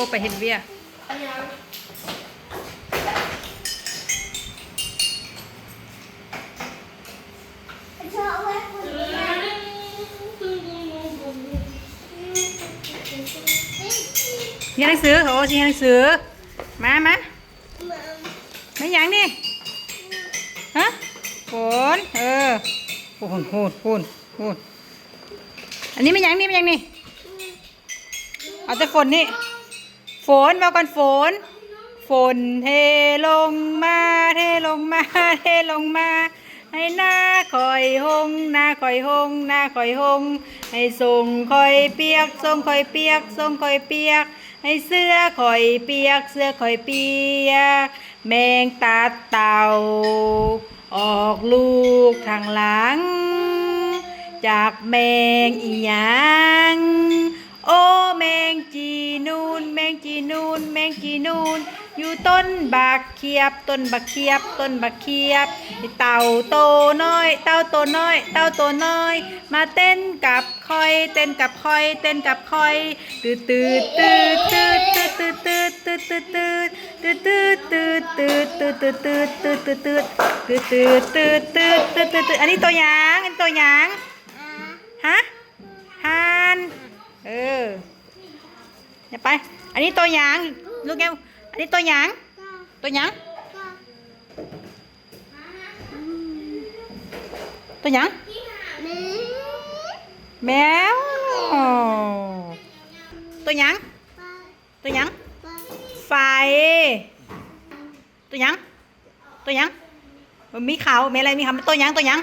ໄປເຮັດວຽກ. ຮຽນໜັງສື ໂອ້ ຊິຮຽນໜັງສື. ມາ ມາ. ແມ່ນຫຍັງນີ້? ຮະ? ຝົນ. ເອີ. ໂອ້ ໂຫ ໂຫ ໂຫ ໂຫ. ອັນນີ້ແມ່ນຫຍັງນີ້? ແມ່ນຫຍັງນີ້? ເອົາແຕ່ຝົນນີ້. ຝົນ ເວົ້າກ່ອນ ຝົນ. ຝົນເທລົງມາ ເທລົງມາ ເທລົງມາ ໃຫ້ນາຂ້ອຍຫົງ ນາຂ້ອຍຫົງ ນາຂ້ອຍຫົງ ໃຫ້ສົ້ງຂ້ອຍປຽກ ສົ້ງຂ້ອຍປຽກ ສົ້ງຂ້ອຍປຽກ ໃຫ້ເສື້ອຂ້ອຍປຽກ ເສື້ອຂ້ອຍປຽກ ແມງຕັດເຕົ່າ ອອກລູກທາງຫຼັງ ຈັກແມງອີ່ຫຍັງ ໂອ້ ແມງຈີນູນ ແມງຈີນູນ ແມງຈີນູນ ຢູ່ຕົ້ນບັກຂຽບ ຕົ້ນບັກຂຽບ ຕົ້ນບັກຂຽບ ເຕົ່າໂຕນ້ອຍ ເຕົ່າໂຕນ້ອຍ ເຕົ່າໂຕນ້ອຍ ມາເຕັ້ນກັບຂ້ອຍ ເຕັ້ນກັບຂ້ອຍ ເຕັ້ນກັບຂ້ອຍ ຕື້ດ ຕື້ດ ຕື້ດ ຕື້ດ ອັນນີ້ໂຕຫຍັງ? ອັນນີ້ໂຕຫຍັງ? ຮະ? ຫ່ານ. ເອີ ຢ່າໄປ. ອັນນີ້ໂຕຫຍັງ? ລູກແກ້ວ ອັນນີ້ໂຕຫຍັງ? ໂຕຫຍັງ? ໂຕຫຍັງ? ແມວ. ໂຕຫຍັງ? ໂຕຫຍັງ? ໄຟ. ໂຕຫຍັງ? ໂຕຫຍັງ? ມີເຂົາ ແມ່ນໄລ ມີເຂົາ. ໂຕຫຍັງ? ໂຕຫຍັງ?